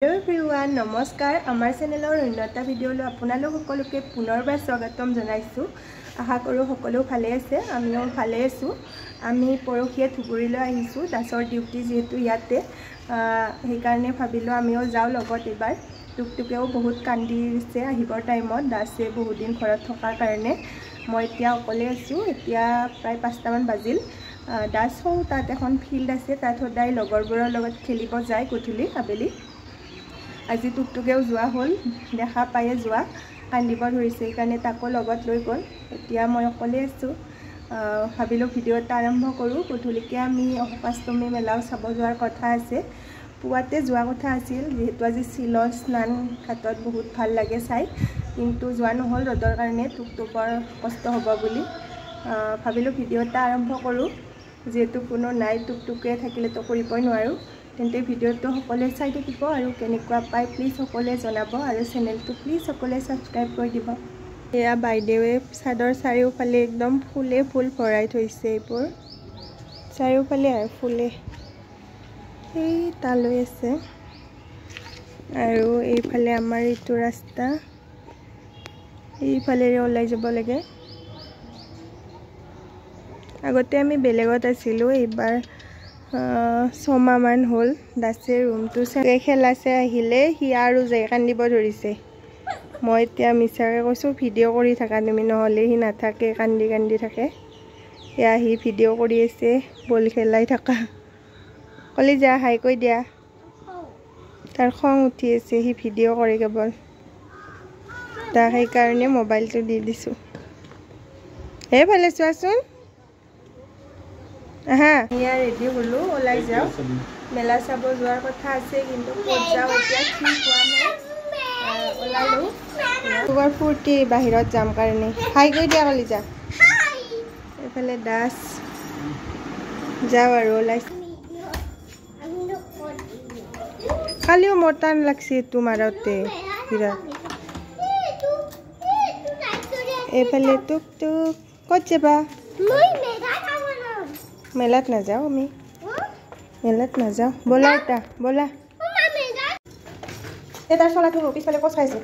Hello' everyone, নমস্কাৰ। আমাৰ চেনেলৰ অন্য এটা ভিডিঅ'লৈ আপোনালোক সকলোকে পুনৰবাৰ স্বাগতম জনাইছোঁ। আশা কৰোঁ সকলো ভালে আছে, আমিও ভালে আছোঁ। আমি পৰহিয়ে ধুবুৰীলৈ আহিছোঁ, দাসৰ ডিউটি যিহেতু ইয়াতে, সেইকাৰণে ভাবিলোঁ আমিও যাওঁ লগত এইবাৰ। টুকটুকেও বহুত কান্দিছে আহিবৰ টাইমত, দাসে বহুত দিন ঘৰত থকাৰ কাৰণে। মই এতিয়া অকলে আছোঁ। এতিয়া প্ৰায় 5টামান বাজিল। দাস হও তাত এখন ফিল্ড আছে, তাত সদায় লগৰবোৰৰ লগত খেলিব যায় গধূলি আবেলি। আজি টুকটুকেও যোৱা হ'ল, দেখা পায়ে যোৱা কান্দিব ধৰিছে, সেইকাৰণে তাকো লগত লৈ গ'ল। এতিয়া মই অকলে আছোঁ, ভাবিলোঁ ভিডিঅ' এটা আৰম্ভ কৰোঁ। গধূলিকৈ আমি অশোকাষ্টমী মেলাও চাব যোৱাৰ কথা আছে। পুৱাতে যোৱা কথা আছিল, যিহেতু আজি শিলৰ স্নান ঘাটত বহুত ভাল লাগে চাই, কিন্তু যোৱা নহ'ল ৰ'দৰ কাৰণে, টুকটুকৰ কষ্ট হ'ব বুলি। ভাবিলোঁ ভিডিঅ' এটা আৰম্ভ কৰোঁ, যিহেতু কোনো নাই, টুকটুকে থাকিলেতো কৰিবই নোৱাৰোঁ। তেন্তে ভিডিঅ'টো সকলোৱে চাই থাকিব আৰু কেনেকুৱা পায় প্লিজ সকলোৱে জনাব আৰু চেনেলটো প্লিজ সকলোৱে ছাবস্ক্ৰাইব কৰি দিব। এয়া বাইদেৱে চাদৰ চাৰিওফালে একদম ফুলে ফুল ভৰাই থৈছে, এইবোৰ চাৰিওফালে আৰু ফুলে এই তালৈ আছে। আৰু এইফালে আমাৰ এইটো ৰাস্তা, এইফালেৰে ওলাই যাব লাগে। আগতে আমি বেলেগত আছিলোঁ, এইবাৰ 6মাহমান হ'ল। দাসে ৰুমটো খেলা চাই আহিলে, সি আৰু যাই কান্দিব ধৰিছে। মই এতিয়া মিছাকৈ কৈছোঁ, ভিডিঅ' কৰি থাকা তুমি, নহ'লে সি নাথাকে, কান্দি কান্দি থাকে। এয়া সি ভিডিঅ' কৰি আছে বল খেলাই থকা। কলি যা, হাই কৈ দিয়া। তাৰ খং উঠি আছে, সি ভিডিঅ' কৰে কেৱল, তাক সেইকাৰণে মোবাইলটো দি দিছোঁ। সেইফালে চোৱাচোন। আহা, এয়া ৰেডি হ'লোঁ, ওলাই যাওঁ। মেলা চাব যোৱাৰ কথা আছে, কিন্তু ক'ত যাওঁ এতিয়া ঠিক হোৱা নাই। ওলালোঁ, তোমাৰ ফূৰ্তি বাহিৰত যাম কাৰণে। হাই কৈ দিয়া কলিজা। এইফালে দাস। যাওঁ আৰু ওলাই। কালিও মোৰ টান লাগছে এইটো মাৰোতে বিৰাট। এইফালে টুক টুক, ক'ত যাবা? মেলাত নাযাওঁ আমি, মেলাত নাযাওঁ। ব'লা এটা ব'লা। এই তাৰ চলাটো পিছফালে কচ খাইছে।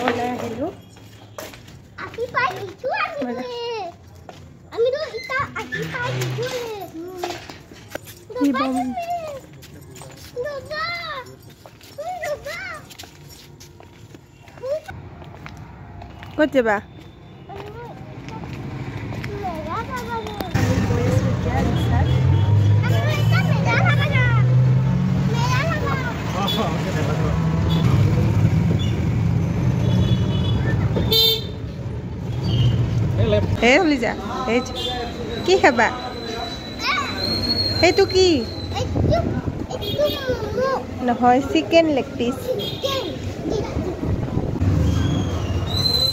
ওলাই আহিলোঁ। ক'ত যাবা? আমি গৈ আছোঁ এতিয়া ৰিক্সাত। হে যা, এই কি খাবা? সেইটো কি নহয়, চিকেন লেগ পিচ।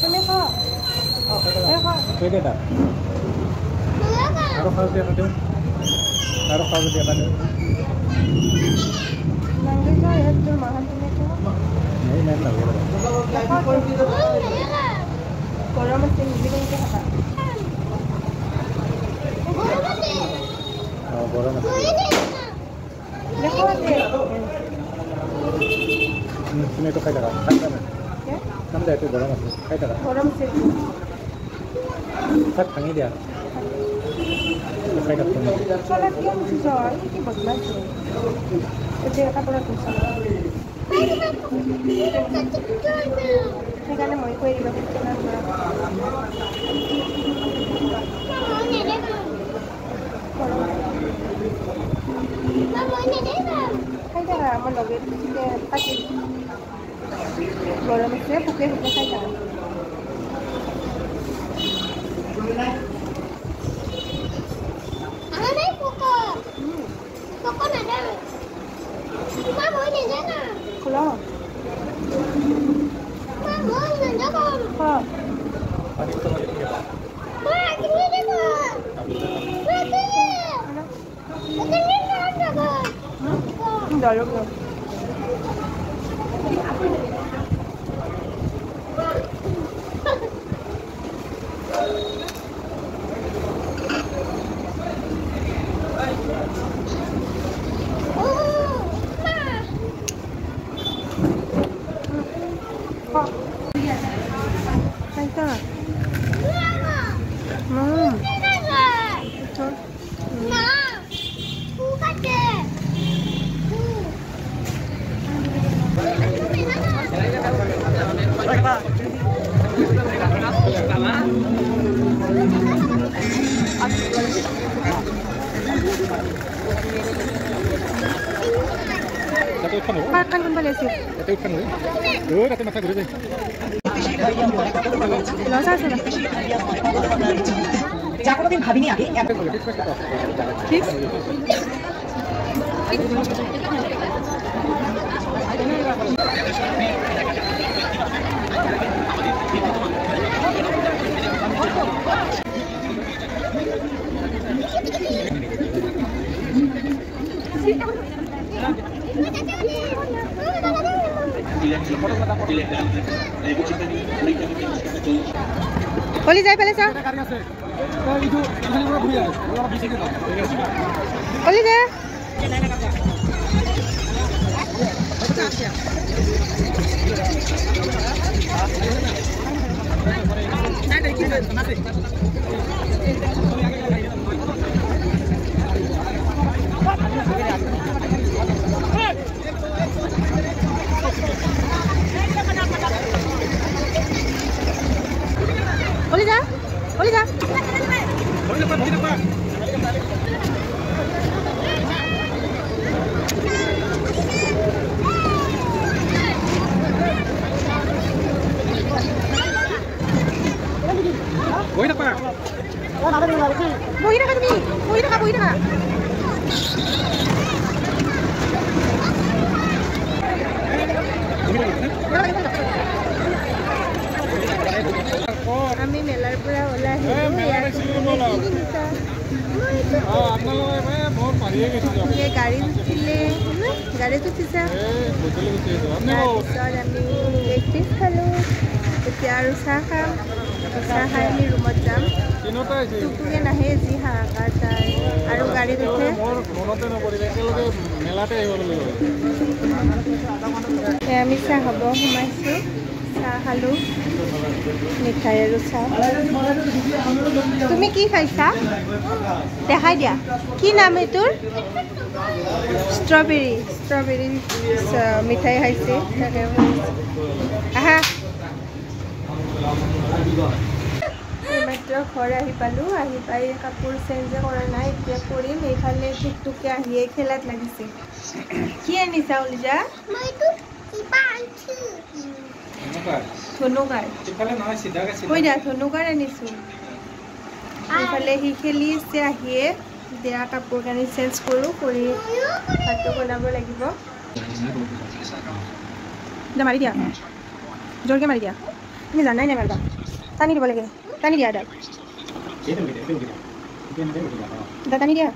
তুমি খোৱা। থৈ দে তাত। আৰু খাওঁ যদি এটা দিওঁ, আৰু খাওঁ যদি এটা দিওঁ। নাই নাই, নালাগে। গৰম আছে, নিজে কেনেকৈ খাবা? অঁ, গৰম আছে। তুমি এইটো খাই থাকা, ঠাণ্ডা নাই। ঠাণ্ডা, এইটো গৰম আছে, খাই থাকা। গৰম আছে। তাক ভাঙি দিয়া, খাই থাক তুমি। চলাত কিয় মুচিছ? কি বদমাছ, এতিয়া কাপোৰত মুছা। সেইকাৰণে মই কৈ দিলোঁ। খাই থাকা, আমাৰ লগে পাতি গৰম আছে, পোকে পোকে খাই থাকা। খোলা। জালুক। খাইছা? পাৰ্কখন কোনফালে আছে? যা কোনোদিন ভাবিনি আগে। ঠিক কলি যাই পেলাইছা, কলি যা। কলি যা, কলি যা। বহি থাকা তুমি, বহি থাকা, বহি থাকা। আমি মেলাৰ পৰা ওলাই আহিলো। গাড়ীত উঠিলে, গাড়ীত উঠিছা, তাৰপিছত আমি লেগ পিচ খালোঁ। এতিয়া আৰু চাহ খাম, চাহ খাই আমি ৰুমত যাম। টুকটুকে নাহে, যি হাহাকাৰ তাই আৰু গাড়ীত উঠে। আমি চাহ খাব সোমাইছোঁ, চাহ খালোঁ, মিঠাই আৰু চাহ। তুমি কি খাইছা দেখাই দিয়া, কি নাম এইটোৰ? ষ্ট্ৰবেৰী, ষ্ট্ৰবেৰী মিঠাই খাইছে তাকে। আহা, এইমাত্ৰ ঘৰ আহি পালোঁ। আহি পাই কাপোৰ চেঞ্জে কৰা নাই, এতিয়া কৰিম। এইফালে টুকটুকে আহিয়ে খেলাত লাগিছে। কি আনিছা উলিজা? ধনুকাৰ। কৈ দিয়া, ধনুকাৰ আনিছোঁ। এইফালে সি খেলি আছে আহিয়ে। দিয়া কাপোৰ কানি চেঞ্জ কৰোঁ, কৰি ভাতটো বনাব লাগিব। মাৰি দিয়া, জোৰকৈ মাৰি দিয়া। তুমি জানাই নাই মাৰিবা, টানি দিব লাগে। টানি দিয়া দাদা, টানি দিয়া,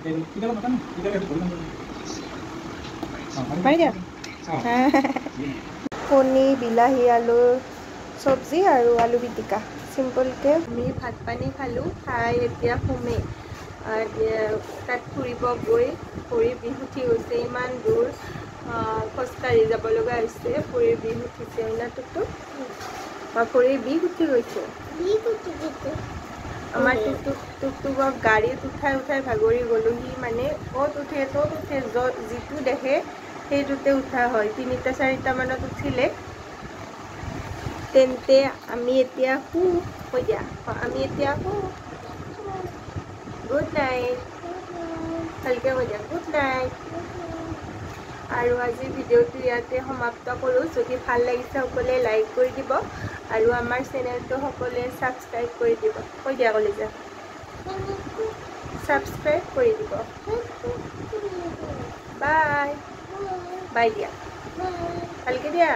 মাৰি দিয়া। কণী, বিলাহী, আলুৰ চব্জি আৰু আলু পিটিকা চিম্পলকৈ। আমি ভাত পানী খালোঁ, খাই এতিয়া শুমেই। তাত ফুৰিব গৈ ভৰিৰ বিষ উঠি গৈছে, ইমান দূৰ খোজকাঢ়ি যাব লগা হৈছে। ভৰিৰ বিষ উঠিছে না টুকটুক? ভৰিৰ বিষ উঠি গৈছে। আমাৰ টুকটুকক গাড়ীত উঠাই উঠাই ভাগৰি গ'লোঁ। সি মানে অ'ত উঠে ত'ত উঠে, য'ত যিটো দেখে সেইটোতে উঠা হয়। 3টা 4টা মানত উঠিলে। তেন্তে আমি এতিয়া শু, কৈ দিয়া, আমি এতিয়া শু। গুড নাইট, ভালকৈ কৈ দিয়া, গুড নাইট। আৰু আজিৰ ভিডিঅ'টো ইয়াতে সমাপ্ত কৰোঁ। যদি ভাল লাগিছে সকলোৱে লাইক কৰি দিব আৰু আমাৰ চেনেলটো সকলোৱে ছাবস্ক্ৰাইব কৰি দিব। কৈ দিয়া কলিজা, ছাবস্ক্ৰাইব কৰি দিব। বাই বাই দিয়া, ভালকৈ দিয়া।